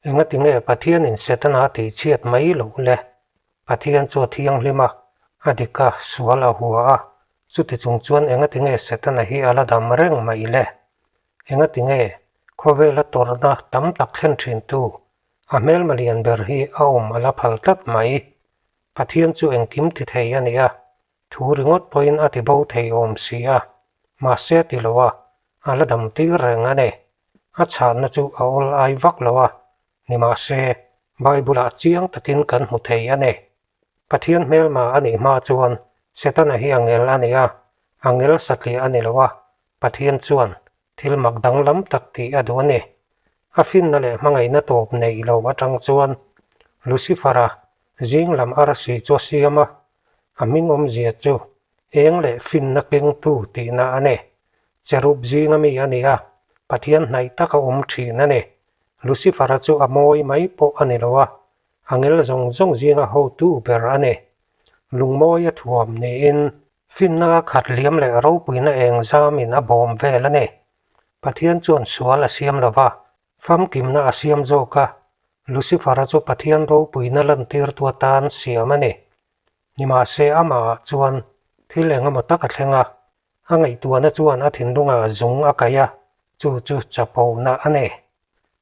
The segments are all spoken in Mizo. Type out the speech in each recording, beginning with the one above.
Engatinge Pathianin Setana a tihchhiat mai loh le? Pathian chu a thianghlim a, a dik a, sual a hua a, chuti chung chuan engatinge Setana hi a la dam reng mai le? Engatinge khawvela tawrhna tam tak thlen thintu a hmelma lian ber hi a awm a la phal tlat mai? Pathian chu engkim ti thei a ni a, thu ringawt pawhin a ti bo thei awm si a, mahse a ti lo a, a la dam tir reng a ni. A chhanna chu a awl ai vak lo a, nimahse, Bible-ah chiang takin kan hmu thei a ni. Pathian hmelma a nih hma chuan Setana hi angel a ni a, angel satliah a ni lo a, Pathian chuan thil mak danglam tak tih a duh a ni. A finna leh hmangaihna tawp neih lo atang chuan Lucifer-a zing lam arsi chu a siam a, a hming awmzia chu eng leh finna kengtu tihna a ni. Cherub zinga mi a ni a, Pathian hnaih taka awm thin a ni. Lucifer-a chu a mawi mai pawh a ni lo a, angel zawng zawng zinga hotu ber a ni. Lungmawi a thuam niin finna khat liam leh ropuina eng zamin a bawm vel a ni. Pathian chuan sual a siam lo va, famkimna a siam zawk a, Lucifer-a chu Pathian ropuina lantirtu atan siam a ni. Nimahse amahah chuan thil engemaw tak a thleng a, a ngaihtuahna chuan a thinlungah zung a kaih a, chu chu chapona a ni.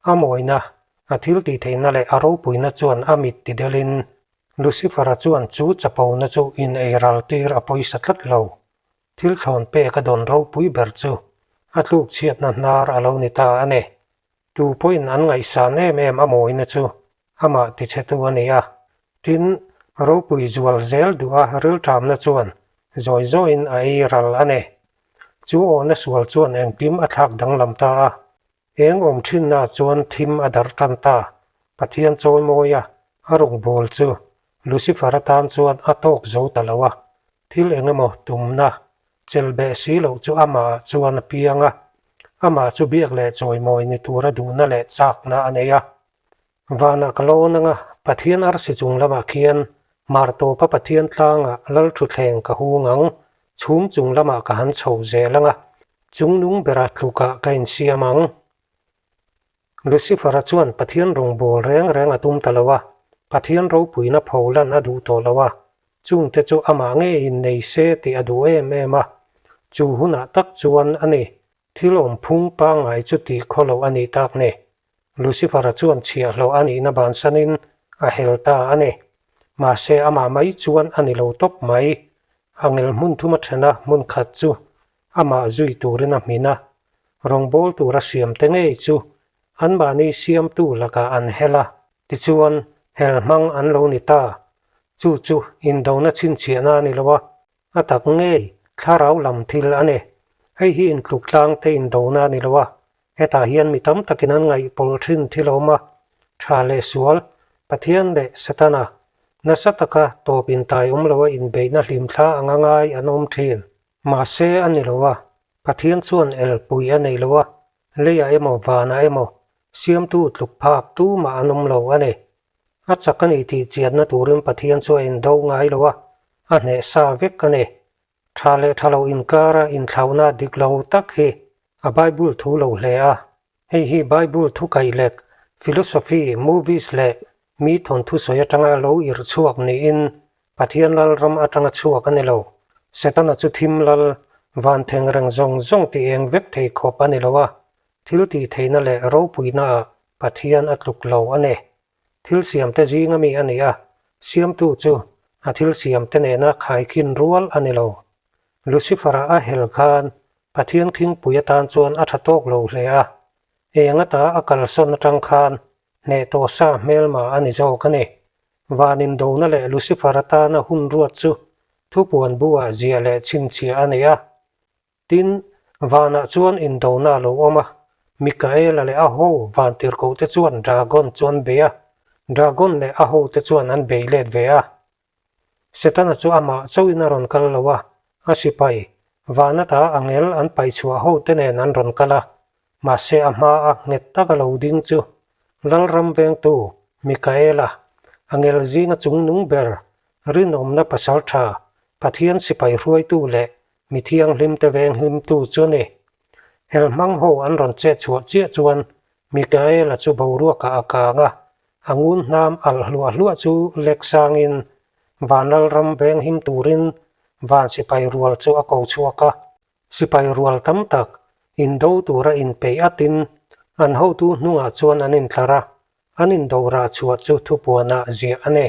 A mawina, a thil tihtheihna leh a ropuina chuan a mit tidelin Lucifer-a chuan chu chapona chu in ei ral tir a pawisa tlat lo. Thil thlawn pek a dawn ropui ber chu a tluk chhiatna hnar a lo ni ta a ni. Tu pawhin an ngaihsan em em a mawina chu amah tichhetu a ni a. Tin, ropui zual zel duha rilṭamna chuan zawi zawiin a ei ral a ni. Chu awhna sual chuan engkim a thlak danglam ta a. Eng awm thinna chuan thim a darh tan ta. Pathian chawimawi a, a rawngbâwl chu Lucifer atan chuan a tawk zo ta lo a. Thil eng emaw tumna chelh beh si loh chu amahah chuan a piang a. Amah chu biak leh chawimawi ni tura duhna leh châkna a nei a. Vanah ka lawn anga Pathian arsi chung lamah khian mar tawpa Pathian tlangah Lalthuthleng ka hung ang, chhum chung lamah ka han chho zel anga chungnung bera tlukah ka insiam ang. Lucifer-a chuan Pathian rawngbâwl reng reng a tum ta lo a, Pathian ropuina pholan a duh tawh lo a, chungte chu amah ngeiin nei se tih a duh em em a, chu hunah tak chuan a ni, thil awmphung pangngai chu tih khaw loh a nih tak ni. Lucifer-a chuan chhiahhlawh a nihna bansanin a hel ta a ni. Mahse, amah mai chuan a ni lo tawp mai. A ngel hmun thum a then a, hmun khat chu amah zui turin a hmin a. Rawngbâwl tura siamte ngei chu anmahni siamtu lakah an hel a. Tichuan, hel hmang an lo ni ta. Chu chu indona chhinchhiahna a ni lo a, a tak ngei thlarau lam thil a ni. Hei hi intluk tlangte indona a ni lo a, Hetah hian mi tam takin an ngaihpawlh thin thil a awm a, tha leh sual, Pathian leh Setana, nasa taka tawp intai awm loa inbeihna hlimthla anga ngai an awm thin. Mahse a ni lo a, Pathian chuan elpui a nei lo a, leiah emaw vanah emaw siamtu tluk phak tumah an awm lo a ni. A chak a ni tih chianna turin Pathian chu a indo ngai lo a, a hneh sa vek a ni. Tha leh tha lo inkara inthlauhna dik lo tak hi a Bible thu lo hle a. Hei hi Bible thu kaihlek, philosophy, movies leh mi thawnthu sawi atanga lo irh chhuak niin Pathian Lalram atanga chhuak a ni lo. Setana chu thim lal, van theng reng zawng zawng ti eng vek thei khawp a ni lo a, thil tih theihna leh ropuinaah Pathian a tluk lo a ni. Thil siamte zinga mi a ni a, siamtu chu a thil siamte nena khaikhin rual a ni lo. Lucifer-a a hel khan Pathian khingpui atan chuan a tha tawk lo hle a, eng ata a kalsawn atang khan hneh tawh sa hmelma a ni zawk a ni. Van indona leh Lucifer atana hun ruat chu thupuan bu-ah ziah leh chhinchhiah a ni a. Tin, vanah chuan indona a lo awm a, Mikaela leh a ho vantirhkohte chuan Dragon chu an bei a, Dragon leh a hote chuan an bei let ve a. Setana chu amah chauhin a rawn kal lo a, a sipai, van ata angel an paihchhuah hote nen an rawn kal a, mahse a hmaa nghet taka lo ding chu Lalram vengtu Mikaela, angel zinga chungnung ber, rinawmna pasal tha, Pathian sipai hruaitu leh Mi thianghlimte venghlimtu chu a ni. Hel hmang ho an rawn chet chhuah chiah chuan Mikaela chu boruakah a kang a, a ngun hnam alh hluah hluah chu lek sangin Vanlal ram veng him turin van sipai rual chu a ko chhuak a. Sipai rual tam tak indo tura inpeih atin an hotu hnungah chuan an intlar a, an indo rah chhuah chu thupuanah ziah a ni.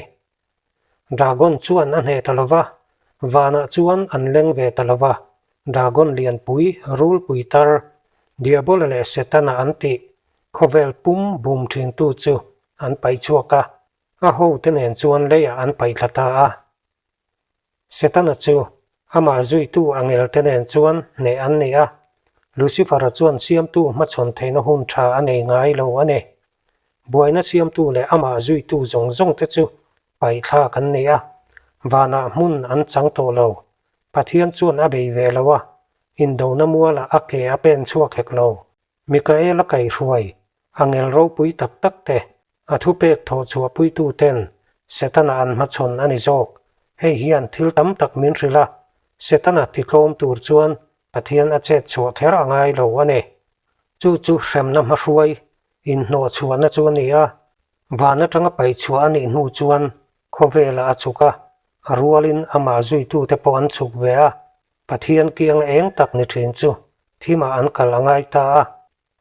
Dragon chuan a hneh ta lo va, vanah chuan an leng ve ta lo va. Dragon lianpui, rulpui tar, Diabola leh Setana an tih khawvel pum bum thintu chu an paih chhuak a, a hote nen chuan leiah an paih thla ta a. Setana chu amah zuitu angelte nen chuan hneh an ni a, Lucifer-a chuan siamtu hmachhawn theihna hun tha a nei ngai lo a ni. Buaina siamtu leh amah zuitu zawng zawng te chu paihthlak an ni a, vanah hmun an chang tawh lo. Pathian chuan a bei ve lo a, indona mualah a ke a pen chhuak hek lo. Mikaela kaihruai, angel ropui tak tak te, a thupek thawh chhuahpuitu ten Setana an hmachhawn a ni zawk. Hei hian thil tam tak min hrilh a, Setana titlawm tur chuan Pathian a chet chhuah kher a ngai lo a ni. Chu chu hremna hmahruai inhnawh chhuahna chu a ni a, van atanga paih chhuah a nih hnu chuan khawvelah a chhuk a, a rualin amah zuitute pawh an chhuk ve a, Pathian kiang eng tak ni thin chu thimah an kal a ngai ta a,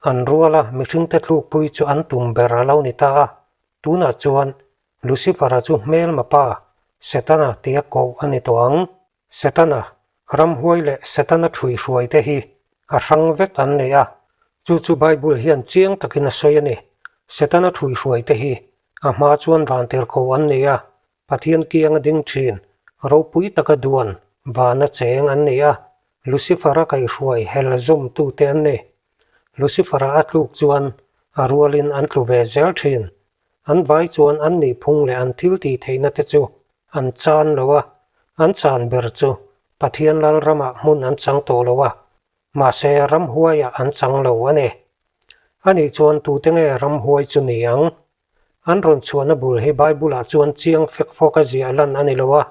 an ruala mihringte tlukpui chu an tum ber a lo ni ta a, tunah chuan Lucifer-a chu hmelma pa, Setana tia koh a ni tawh ang. Setana, ramhuai leh Setana ṭhuihruai te hi a hrang vek an ni a, chu chu Bible hian chiang takin a sawi a ni. Setana ṭhuihruai te hi a hma chuan vantirhkoh an ni a, Pathian kianga ding ṭhin, ropui taka duan vana cheng an ni a, Lucifer-a kaihhruai hel zawmtute an ni. Lucifer-a a tluk chuan a rualin an tlu ve zel ṭhin. An vai chuan an nihphung leh an thil tih theihna te chu an chan lo a, an chan ber chu Pathian Lalramah hmun an chang tawh lo a, mahse ramhuaiah an chang lo a ni. Anih chuan tute nge ramhuai chu ni ang? An rawn chhuahna bul hi Bible-ah chuan chiang fek fawk a ziah lan a ni lo a.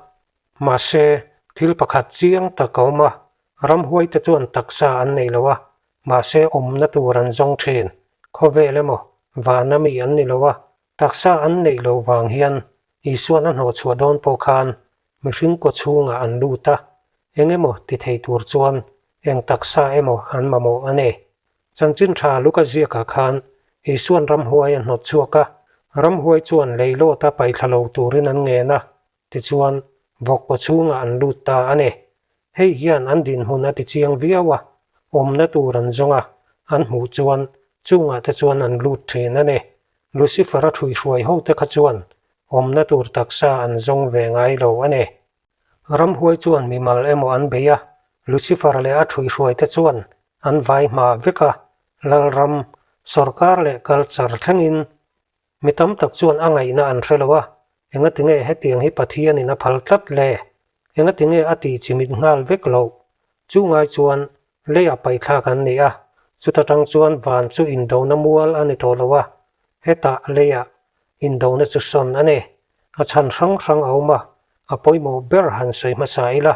Mahse, thil pakhat chiang tak a awm a, ramhuaite chuan taksa an nei lo a, mahse awmna tur an zawng thin. Khawvel emaw, vana mi an ni lo a, taksa an neih loh vang hian Isuan a hnawhchhuah dawn pawh khan mihring kaw chhungah an lut a, eng emaw ti thei tur chuan eng taksa emaw an mamawh a ni. Chanchin tha Luka ziakah khan Isuan ramhuai a hnawt chhuak a, ramhuai chuan leilawta paihthla lo turin an ngen a, tichuan vawk kaw chhungah an lut ta a ni. Hei hian an dinhmun a tichiang viau a, awmna tur an zawng a, an hmuh chuan chungah te chuan an lut thin a ni. Lucifer-a ṭhuihruai hote kha chuan awmna tur taksa an zawng ve ngai lo a ni. Ramhuai chuan mimal emaw an bei a, Lucifer leh a ṭhuihruaite chuan an vai hma vek a, Lalram, sawrkar leh culture thlengin mi tam tak chuan a ngaihna an hre lo a, engatinge hetiang hi Pathianin a phal tlat le? Engatinge a tih chimit nghal vek loh? Chu ngai chuan leiah paihthlak an ni a, chuta tang chuan van chu indona mual a ni tawh lo a, hetah leiah indona chu sawn a ni. A chhan hrang hrang a awm a, a pawimawh ber han sawi hmasa ila,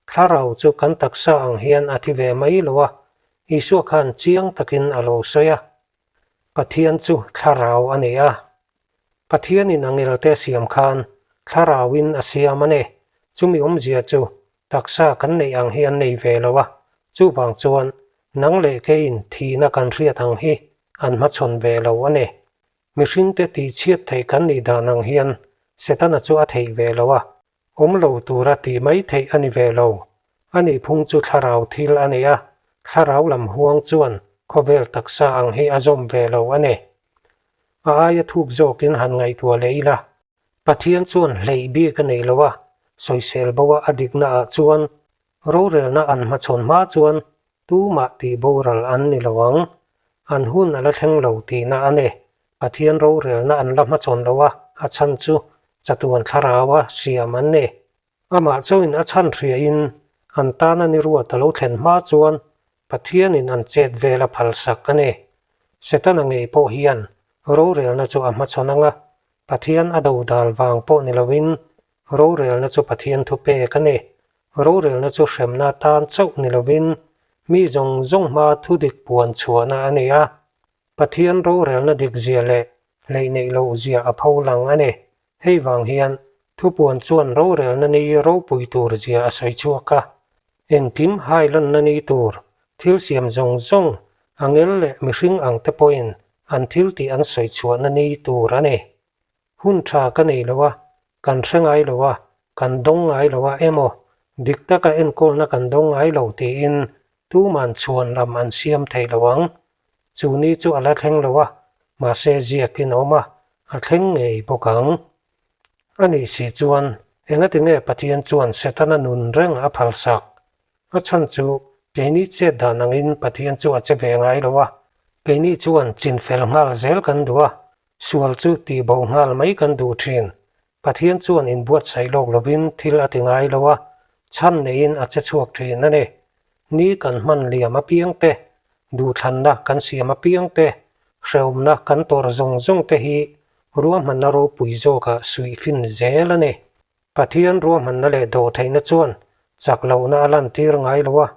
thlarau chu kan taksa ang hian a thi ve mai lo a, Isua khan chiang takin a lo sawi a. Pathian chu thlarau a ni a. Pathianin a ngelte siam khan thlarauin a siam a ni. Chumi awmzia chu taksa kan neih ang hi an nei ve lo a, chuvang chuan nang leh keiin thihna kan hriat ang hi an hmachhawn ve lo a ni. Mihringte tihchhiat theih kan nih dan ang hian Setana chu a theih ve lo a, awm lo tura tih mai theih a ni ve lo. A nihphung chu thlarau thil a ni a, thlarau lam huang chuan khawvel taksa ang hi a zawm ve lo a ni. A aia thuk zawkin han ngaihtuah leh ila, Pathian chuan hleih bik a nei lo a, sawisel bo a a dikna ah chuan rorelna an hmachhawn hma chuan tumah tih boral an ni lo ang. An hun a la thleng lo tihna a ni. Pathian rorelna an la hmachhawn lo a, a chhan chu chatuan thlarau a siam an ni. Amah chauhin a chhan hriain an tana ni ruat a lo thlen hma chuan Pathianin an chet vel a phalsak a ni. Setana ngei pawh hian rorelna chu a hmachhawn ang a, Pathian a dodal vang pawh ni loin rorelna chu Pathian thu pek a ni. Rorelna chu hremna atan chauh ni loin mi zawng zawng hma thudik puan chhuahna a ni a. Pathian rorelna dikzia leh hleihneih lohzia a pholang a ni. Hei vang hian thupuan chuan rorelna ni ropui tur zia a sawi chhuak a. Engkim hailanna ni tur thil siam zawng zawng angel leh mihring ang te pawhin an thil tih an sawi chhuahna ni tur a ni. Hun tha ka nei lo a, kan hre ngai lo a, kan dawng ngai lo a emaw dik taka enkawlna kan dawng ngai lo tiin tuman chhuan lam an siam thei lo ang. Chu ni chu a la thleng lo a, mahse ziakin a awm a, a thleng ngei bawk ang. A nih si chuan engati nge Pathian chuan Setana nun reng a phalsak? A chhan chu keini chet dan angin Pathian chu a che ve ngai lo a, keini chuan chinfel nghal zel kan duh a, Sual chu tihbo nghal mai kan duh thin. Pathian chuan inbuatsaih lawk lovin thil a ti ngai lo a, chhan neiin a che chhuak thin a ni. Ni kan hman liam apiang te, duhthlanna kan siam apiang te, hrehawmna kan tawrh zawng zawng te hi ruahmanna ropui zawkah suihfin zel a ni. Pathian ruahmanna leh dawhtheihna chuan chak lohna a lantir ngai lo a,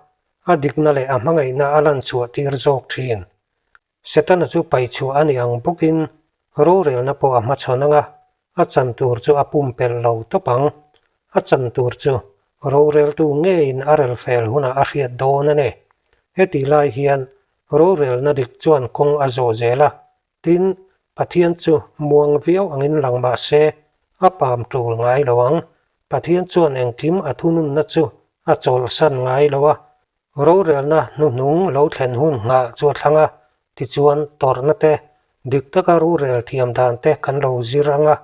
a dikna leh a hmangaihna a lanchhuah tir zawk thin. Setana chu paihchhuah a ni ang bawkin rorelna pawh a hmachhawn ang a, a chan tur chu a pumpelh lo tawp ang. A chan tur chu roreltu ngeiin a rel fel hunah a hriat dawn a ni. Hetih lai hian rorelna dik chuan kawng a zawh zel a, tin, Pathian chu muang viau angin lang mah se a pam tul ngai lo ang. Pathian chuan engkim a thununna chu a chawlhsan ngai lo a, Rorelna hnuhnung lo thlen hun nghah chu a thlang a, tichuan tawrhna te, dik taka rorel thiam dan te kan lo zir ang a,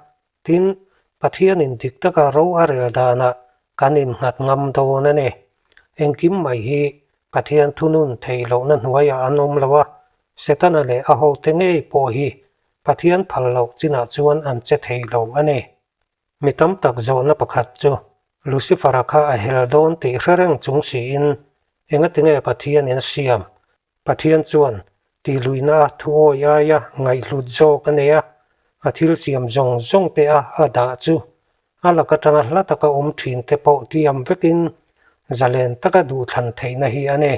tin, Pathianin dik taka ro a rel danah kan innghat ngam dawn a ni. Engkim mai hi Pathian thunun theih lohna hnuaiah an awm lo a, Setana leh a hote ngei pawh hi Pathian phal loh chinah chuan an che thei lo a ni. Mi tam tak zawhna pakhat chu Lucifer-a kha a hel dawn tih hre reng chung siin engatinge Pathianin a siam? Pathian chuan tihluihna a thuawi aia ngaihhlut zawk a nei a, a thil siam zawng zawng te a a dah chu a lak atanga hla taka awm thin te pawh tiam vekin zalen taka duhthlan theihna hi a ni.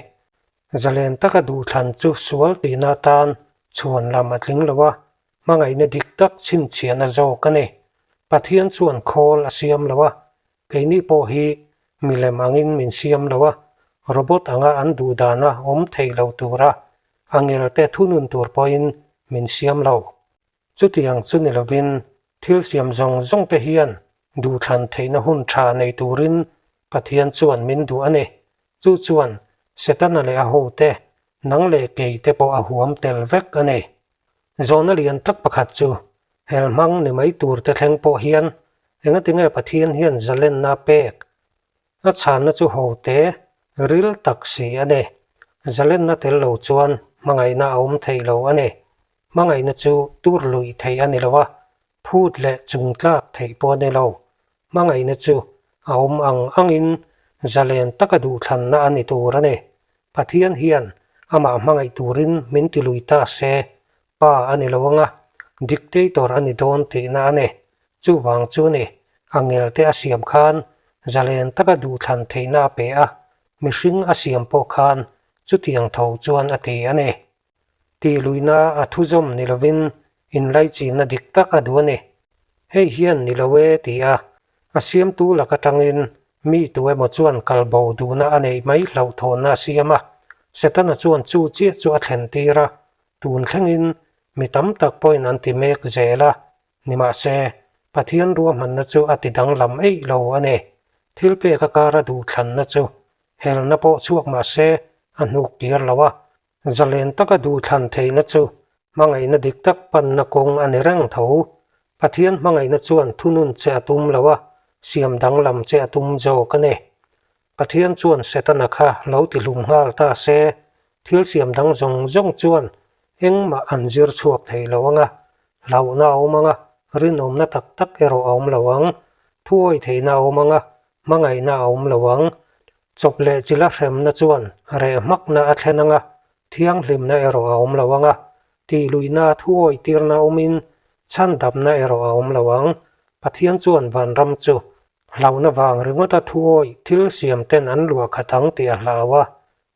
Zalen taka duhthlan chu sual tihna atan chhuan lam a tling lo a, Hmangaihna dik tak chhinchhiahna zawk a ni. Pathian chuan khawl a siam lo a, keini pawh hi milem angin min siam lo a, robot anga an duh dana awm thei lo tura a ngelte thunun tur pawhin min siam lo. Chutiang chu ni lovin thil siam zawng zawng te hian duhthlan theihna hun tha nei turin Pathian chuan min duh a ni. Chu chuan Setana leh a hote, nang leh kei te pawh a huam tel vek a ni. Zawhna lian tak pakhat chu, hel hmang ni mai tur te thleng pawh hian engatinge Pathian hian zalenna a pek? A chhanna chu ho te, ril tak si a ni. Zalenna tel lo chuan hmangaihna a awm thei lo a ni. Hmangaihna chu tur luih theih a ni lo a, phut leh chung tlak theih pawh a ni lo. Hmangaihna chu a awm ang angin zalen taka duhthlanna a ni tur a ni. Pathian hian amah hmangaih turin min ti lui ta se, pa a ni lo anga, dictator a ni dawn tihna a ni. Chuvang chu ni, a ngelte a siam khan zalen taka duhthlan theihna a pe a, mihring a siam pawh khan chutiang tho chuan a ti a ni. Tih luihna a thuzawm ni lovin inlaichinna dik tak a duh a ni. Hei hian ni lo e ti a, a siamtu lak atangin mi tu emaw chuan kalbo duhna a neih mai hlauhthawnna a siam a. Setana chuan chu chiah chu a thlen tir a, tun thlengin mi tam tak pawhin an ti mek zel a. Nimahse, Pathian ruahmanna chu a ti danglam eih lo a ni. Thilpek a kara duhthlanna chu helna pawh chhuak mahse a hnuk tir lo a, Zalen taka duhthlan theihna chu hmangaihna dik tak panna kawng a ni reng tho. Pathian hmangaihna chuan thunun che a tum lo a, siam danglam che a tum zawk a ni. Pathian chuan Setana kha lo tihlum nghal ta se, thil siam dang zawng zawng chuan engmah an zir chhuak thei lo ang a, hlauhna a awm ang a, rinawmna tak tak erawh a awm lo ang, thuawi theihna a awm ang a, hmangaihna a awm lo ang. Chawp leh chila hremna chuan reh hmakna a thlen ang a, thianghlimna erawh a awm lo ang a, tihluihna thuawi tirna awmin chhandamna erawh a awm lo ang. Pathian chuan vanram chu hlauhna vang ringawta thuawi thil siam ten an luah khat ang tih a hlau a,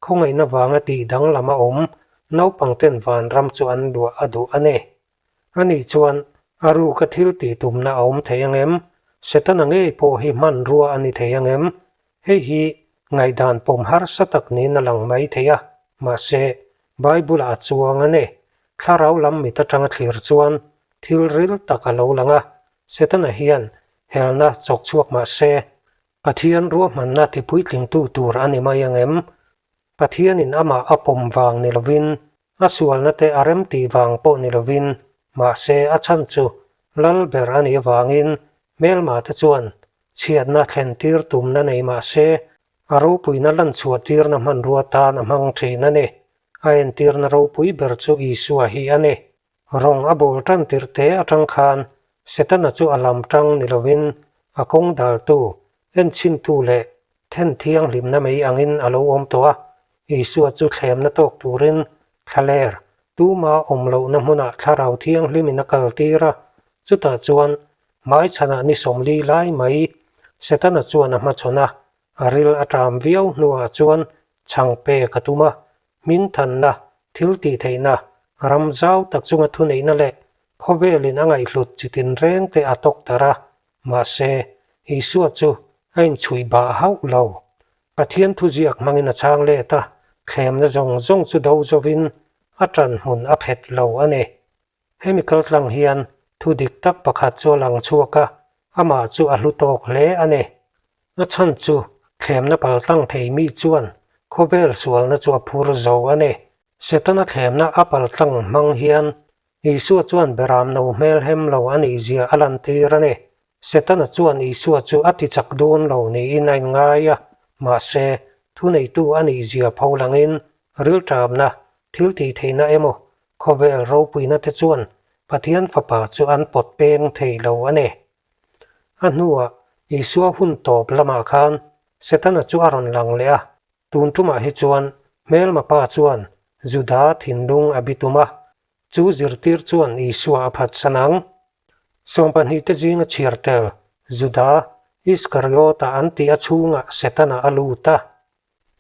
khawngaihna vanga tih danglam a awm. Naupangten vanram chu an luah a duh a ni. Ani chuan a ruka thil tih tumna a awm thei ang em? Setana ngei pawh hi hmanrua a ni thei ang em? Hei hi ngaihdan pawm harsa tak niin a lang mai thei a, mahse, Bible-ah a chuang a ni. Thlarau lam mit atanga thlir chuan thil ril tak a lo lang a, Setana hian helna chawk chhuak mah se, Pathian ruahmanna tipuitlingtu tur a ni mai ang em? Pathianin amah a pawm vang ni lovin, a sualna te a remtih vang pawh ni lovin, mahse a chhan chu lal ber a nih avangin hmelma te chuan chhiatna thlen tir tumna nei mahse a ropuina lan chhuah tirna hmanrua tan a hmang thin a ni. A entirna ropui ber chu Isua hi a ni. Rawng a bawl tan tirh te atang khan Setana chu a lam tang ni lovin a kawng daltu, enchhintu leh then thianghlimna mai angin a lo awm tawh a. Isua chu thlemna tawk turin thlaler tuma awm lohna hmunah thlarau thianghlimin a kaltir a, chutah chuan hmaichhanah ni 40 lai mai Setana chuan a hmachhawn a, a ril a ṭam viau hnuah chuan chhang pek a tum a, Hmingthanna, thil tih theihna, ram zau tak chunga thuneihna leh khawvelin a ngaihhlut chi tinreng te a tawk tar a, mahse, Isua chu a inchhuih bah hauh lo. Pathian thuziak hmangin a chhang let a, thlemna zawng zawng chu do zovin a ṭan hmun a phet lo a ni. Hemi kaltlang hian thu dik tak pakhat chu a lang chhuak a, amah chu a hlu tawk hle a ni. A chhan chu thlemna paltlang thei mi chuan khawvel sualna chu a phur zo a ni. Setana thlemna a paltlang hmang hian Isua chuan beram no hmel hem lo a nih zia a lantir a ni. Setana chuan Isua chu a ti chak dawn lo niin a inngai a, mahse, thuneitu a nih zia pho langin rilṭamna, thil tih theihna emaw Khawvel ropuina te chuan Pathian Fapa chu an pawt peng thei lo a ni. A hnuah Isua hun tawp lamah khan Setana chu a rawn lang leh a, tun tumah hi chuan hmelma pa chuan Juda thinlung a bitum a, chu zirtir chuan Isua a phatsan ang. 20 te zinga chhiar tel Juda Iskariota an tih a chhungah Setana a lut a.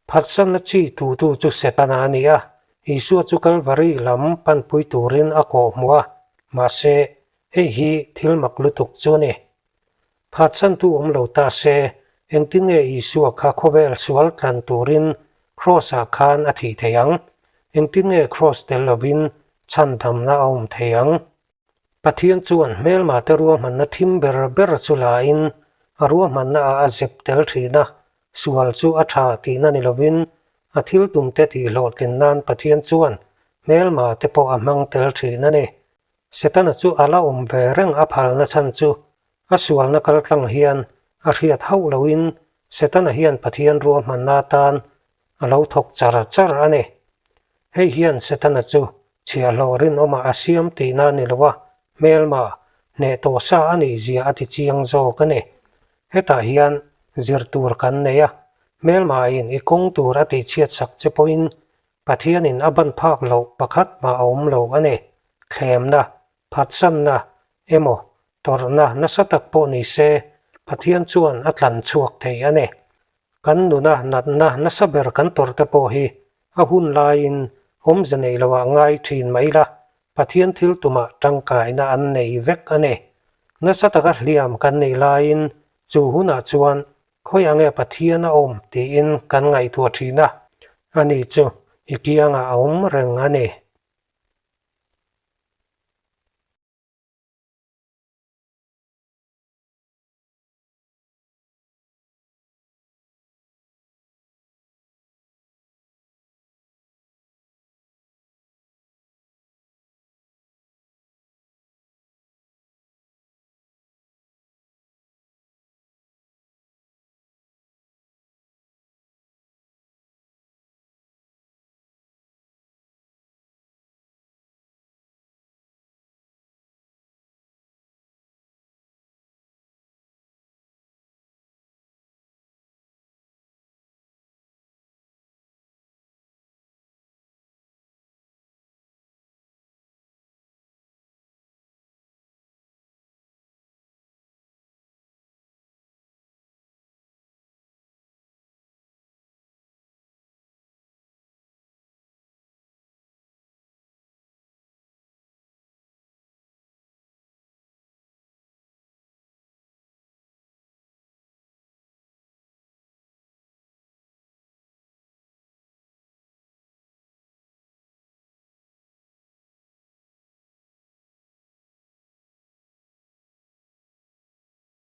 Phatsanna chi tutu chu Setana a ni a, Isua chu Kalvari lam panpui turin a kawh hmuh a, mahse, hei hi thil mak lutuk chu a ni. Phatsantu awm lo ta se, engtin nge Isua kha khawvel sual tlan turin Kraws-ah khan a thih thei ang? Engtin nge Kraws tel lovin chhandamna a awm thei ang? Pathian chuan hmelmate ruahmanna thim ber ber chu lain a ruahmanna ah a zep tel thin a, sual chu a tha tihna ni lovin a thil tumte tihhlawhtlin nan Pathian chuan hmelmate pawh a hmang tel thin a ni. Setana chu a la awm ve reng a phalna chhan chu a sualna kaltlang hian a hriat hauh loin Setana hian Pathian ruahmanna atan a lo thawk char char a ni. Hei hian Setana chu chhiahhlawh rinawmah a siam tihna a ni lo a, hmelma hneh tawh sa a nih zia a ti chiang zawk a ni. Hetah hian zir tur kan nei a, hmelmain i kawng tur a tihchhiat sak che pawhin Pathianin a ban phak loh pakhat mah a awm lo a ni. Thlemna, phatsanna emaw tawrhna nasa tak pawh ni se Pathian chuan a tlan chhuak thei a ni. Kan nuna natna nasa ber kan tawrhte pawh hi a hun laiin awmze nei loah ngai thin mai la, Pathian thil tumah tangkaina an nei vek a ni. Nasa taka hliam kan neih laiin chu hunah chuan khawi ange Pathian a awm tiin kan ngaihtuah thin a, ani chu i kiangah a awm reng a ni.